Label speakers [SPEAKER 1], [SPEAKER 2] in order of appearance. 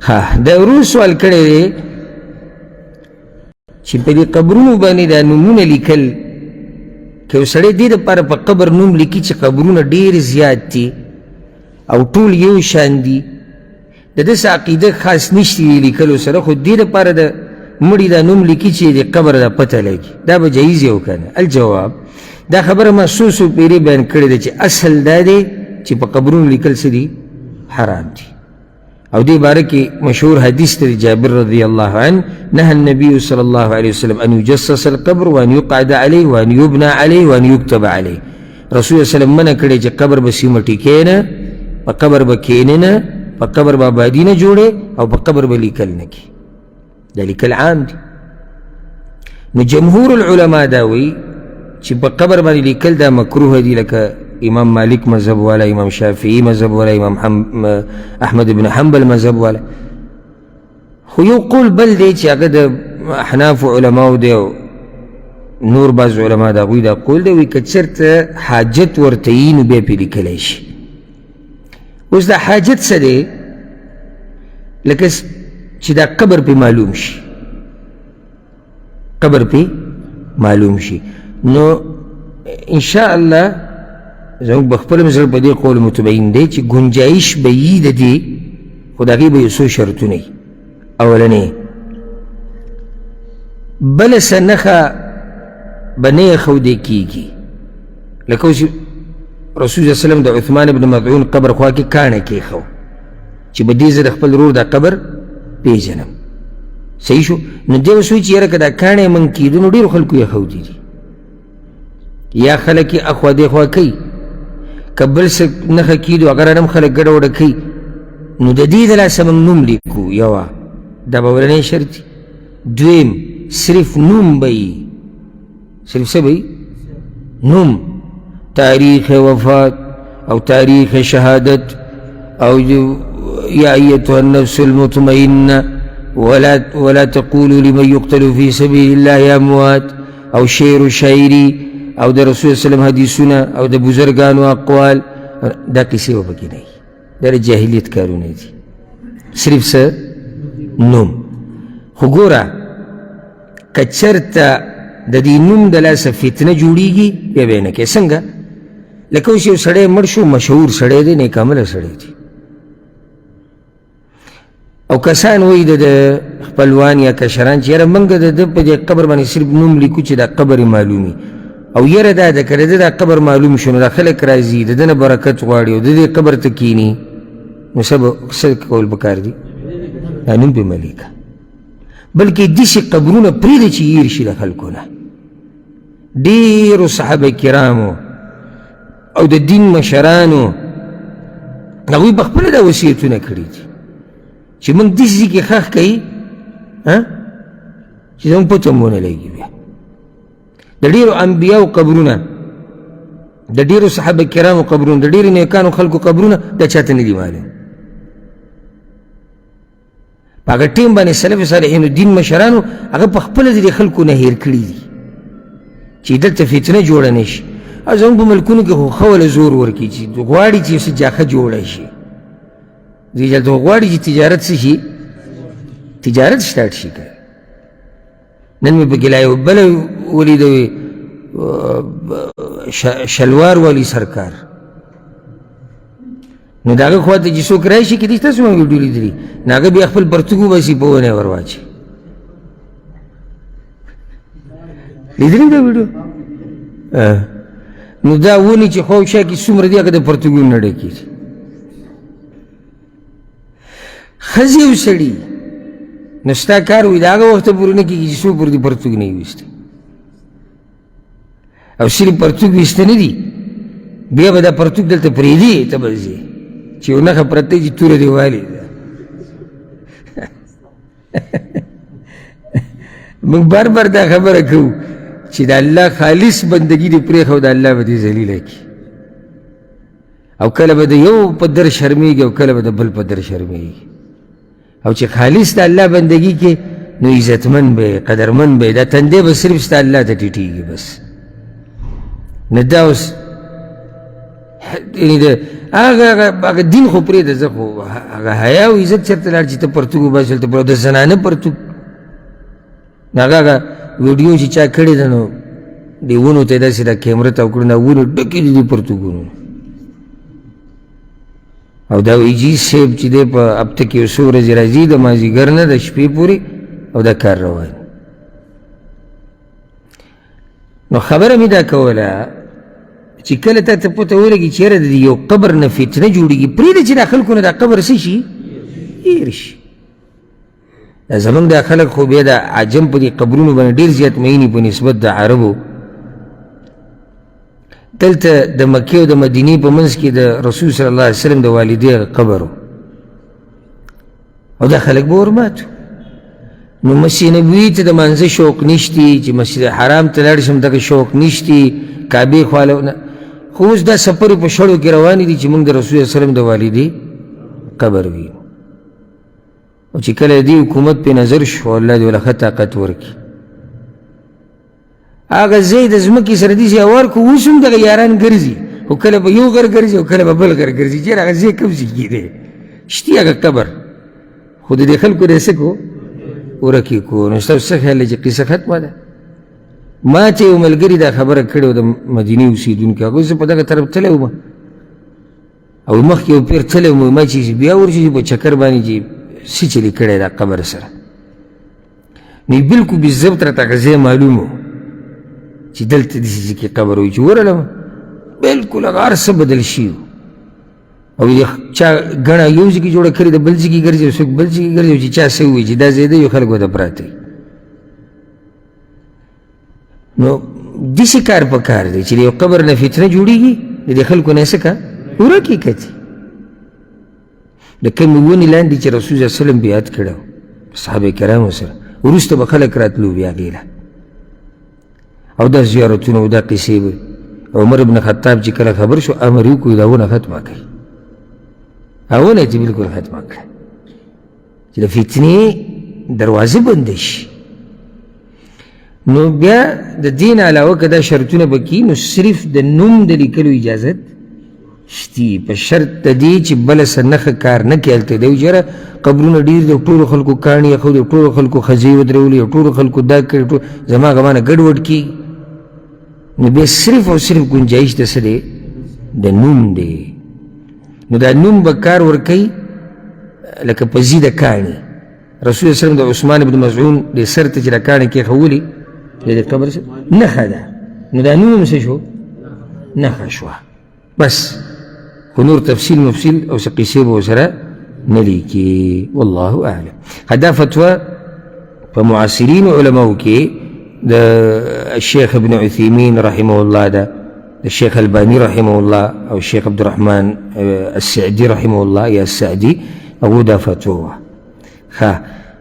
[SPEAKER 1] ها، دا ورور سوال کړی دی چې په دې قبرونو باندې دا نومونه لیکل، که یو سړی دې دپاره په قبر نوم لیکي چې قبرونه ډېر زیات دي او ټول یو شان دي، د ده څه عقیده خاص نشته دي لیکلو سره، خو دې دپاره د مړي دا نوم لیکي چې د قبر دا پته لګي، دا به جایز یو که نه؟ الجواب، دا خبره ما څو څو پیرې بیان کړې ده چې اصل دا دی چې په قبرونو لیکل څه دي؟ حرام دي. او دې باره کې مشهور حدیث دی جابر رضی الله عنه، نهى النبي صلى الله عليه وسلم أن يجسس القبر وأن يقعد عليه وأن يبنى عليه وأن يكتب عليه. رسول الله صلى الله عليه وسلم منع کړی چې قبر به سیمټي کینه، په قبر به کینې نه، په قبر به آبادي نه جوړې او په قبر به لیکل نه کی. دا لیکل عام دي. نو جمهور العلماء دا وایي چې په قبر باندې لیکل دا مکروه دي، لکه امام مالک مذهب والا، امام شافعي مذهب والا، امام احمد بن حنبل مذهب والا. خو یو قول بل دی چې هغه د احناف علماو دی او نور بعض علما د هغوی دا قول دی، وایي که چېرته حاجت ورته یي نو بیا پرې لیکلی شي. اوس دا حاجت څه دی؟ لکه چې دا قبر پې معلوم شي، قبر پې معلوم شي، نو ان شاء الله زموږ به خپل هم زړه په دې قول مطمئن دی چې ګنجایش به یي د دې، خو د هغې به یو څو شرطونه وي. اولنی، بله څه نښه به نه ایښودی کېږي، لکه اوس رسول الله وسلم د عثمان بن مظعون قبر خوا کې کاڼی کېښو چې به دې زه د خپل ورور دا قبر پېژنم. صحیح شو؟ نو دی اوس وایي چې یاره که دا کاڼی موږ کېدو نو ډېرو خلکو یې ښودي دي، یا خلک یې اخوا دېخوا کوي، که بل څه نښه کېدو هغه رانه هم خلک ګډه وډه کوي، نو د دې د لاسه موږ نوم لیکو. یوه دا به اولنی شرط وي. دویم، صرف نوم به وي، صرف څه به وي؟ نوم، تاریخ وفات او تاریخ شهادت او یا ایتها النفس المطمئنه ولا تقولوا لمن يقتل في سبيل الله اموات، او شعر و شاعري او د رسول الله وسلم حدیثونه او د بزرګانو اقوال، دا قصې به پکې نه وي. دا د جاهلیت کارونه دي، صرف څه نوم. خو ګوره که چېرته د دې نوم د لاسه فتنه جوړیږي بیا به یې نه کوې. څنګه؟ لکه اوس یو سړی مړ شو، مشهور سړی دی، نیکعمله سړی دی، او کسان وایي د خپلوان یا کشران چې یاره موږ د ده په دې قبر باندې صرف نوم لیکو چې دا قبر یې معلومي، او یاره دا ده که د ده دا قبر معلوم شو نو دا خلک راځي د ده نه برکت غواړي او د دې قبر ته کښېني، نو څه کول پکار دي؟ دا نوم پرې مه لیکه، بلکې داسې قبرونه پرېږده چې هېر شي د خلکو نه. ډېرو صحابه کرامو او د دین مشرانو هغوی په خپله دا وصیتونه کړي دي چې موږ داسې ځای کې ښخ کوي چې زموږ پته هم ونه لګي. بیا د ډېرو انبیاو قبرونه، د ډېرو صحابه کرامو قبرونه، د ډېرو نیکانو خلکو قبرونه دا چاته نه دي معلوم. په هغه ټیم باندې سلف صالحینو دین مشرانو هغه په خپله د دې خلکو نه هېر کړي دي چې دلته فتنه جوړه نه شي. او زموږ په ملکونو کې خو ښه وله زور ورکړي چې غواړي چې څه جاخه جوړه شي، دوی دلته غواړي چې تجارت څه شي، تجارت سټارټ شي. که نن مې پکې لا یو بله ولیده، وي شلوار والی سرکار، نو د هغه خوا ته چې څوک راشي، کېدای شي تاسو هم ویډیو لیدلي، نو هغه بیا خپل پرتوګ وباسي په ونه یې ور واچوي. لیدلې دا ویډیو؟ نو دا ونې چې خوا او شا کې څومره دي هغه د پرتوګونو نه ډکېږي. ښځې او سړي، نو ستا کار وي د هغه وخته پورې نه کېږي چې څو پورې دې پرتوګ نه وي ویستی، او صرف پرتوګ ویسته نه دي، بیا به دا پرتوګ دلته پرېږدي، ته به ځې چې یو نښه پرته چې توره دې والي ده. موږ بار بار دا خبره کوو چې د الله خالص بندګي دې پرېښوه، د الله به دې ذلیله کړي، او کله به د یو په در شرمېږي او کله به د بل په در شرمېږي. او چې خالص د الله بندګي کې نو عزتمن به، قدرمن به، دا تندې به صرف ستا الله ته ټیټېږي بس. نو دا اوس یعنې د هغه هغه دین خو پرېږده، زه خو هغه حیا او عزت چېرته لاړ چې ته پرتوګ وباسې، هلته پرتوګ د زنانه پرتوګ. هغه هغه ویډیو چې چا کړې ده، نو دې ونو ته یې داسې دا کیمره تاو کړې، دا ونې ډکې دي دې پرتوګونو. او دا وایي صاحب چې دی په هفته کې یو څو ورځې راځي، د مازدیګر نه د شپې پورې، او دا کار روان. نو خبره مې دا کوله چې کله تا ته پته ولګي چې یاره د یو قبر نه فتنه جوړېږي، پرېږده چې دا خلکو نه دا قبر څه شي، هېر شي. دا زمونږ دا خلک خو بیا د عجم په دې قبرونو باندې ډېر زیات مینې په نسبت د عربو. دلته د مکې او د مدینې په منځ کې د رسول صلی الله علیه وسلم د والدې هغه قبر و، او دا خلک به ورماتو. نو مسجد نبوي ته د مانځه شوق نشتی، چې مسجد حرام ته لاړ شم دغه شوق نشتی، کعبې خواله نه. خو اوس دا سفر په شړو کې روانې دي چې موږ د رسول صلی الله علیه وسلم د والدې قبر وینو. او چې کله دې حکومت په نظر شو، الله دې وله ښه طاقت ورکړي، هغه ځای د ځمکې سره داسې هوار کړو، اوس هم دغه یاران ګرځي، خو کله به یو غر ګرځي او کله به بل غر ګرځي، چېرې هغه ځای کوم ځای کې دی شتي هغه قبر، خو د دې خلکو دی څه کو ورک یې کړو. نو ستاسو څه خیال دی چې قصه ختمه ده؟ ما ته یو ملګري دا خبره کړې وه، د مدینې اوسېدونکي، هغوی زه په دغه طرف تللی وم او مخکې یو پیر تللی وم، ما چې بیا ورشي په چکر باندې چې څه چلي کړی دا قبر سره، نو بالکل بالضبط راته هغه ځای معلوم و چې دلته داسې ځای کې قبر وي. چې ورغلم بالکل هغه هر څه بدل شوي او چا ګڼه یو ځای کې جوړه کړې ده، بل ځای کې ګرځي، او څوک بل ځای کې ګرځي، او چې چا څه ووایي چې دا ځای دی، یو خلک ورته پراته وي. نو داسې کار په کار دی چې د یو قبر نه فتنه جوړېږي، د دې خلکو نه یې څه که ورک یې کتي. د کومې ونې لاندې چې رسول صلی الله علیه وسلم بیعت کړی صحابه کرامو سره، وروسته به خلک راتلو بیا هغې له، او دا زیارتونه او دا قصې به عمر بن خطاب چې کله خبر شو امر یې وکړو دا ونه ختمه کړئ، هغه ونه یې چې بلکل ختمه کړه چې د فتنې دروازې بندې شي. نو بیا د دین علاوه که دا شرطونه پکې، نو صرف د نوم د لیکلو اجازت شتي، په شرط د دې چې بله څه نښه کار نه کوي. هلته دی چې یاره قبرونه ډېر دي، ټولو خلکو کاڼي ایښودي، ټولو خلکو ښځې ودرولې، ټولو خلکو دا کړي، ټول زما هغه مانه ګډوډ کېږي. نو بیا صرف او صرف ګنجایش د څه دی؟ د نوم دی. نو دا نوم به کار ورکوي لکه په ځي د کاڼي. رسول الله وسلم د عثمان بن مظعون د سر ته چې د کاڼي کېښولي د دې قبر سره نښه ده، نو دا نوم هم څه شو؟ نښه شوه. بس خو نور تفصیل مفصیل او څه قصې به ورسره نه لیکي، والله اعلم. دا فتوا په معاصرینو علماو کې د الشیخ ابن عثیمین رحمه الله ده، د شیخ الباني رحمه الله او شیخ عبدالرحمن السعدي رحمه الله یا السعدي، هغو دا فتوا وه. ښه.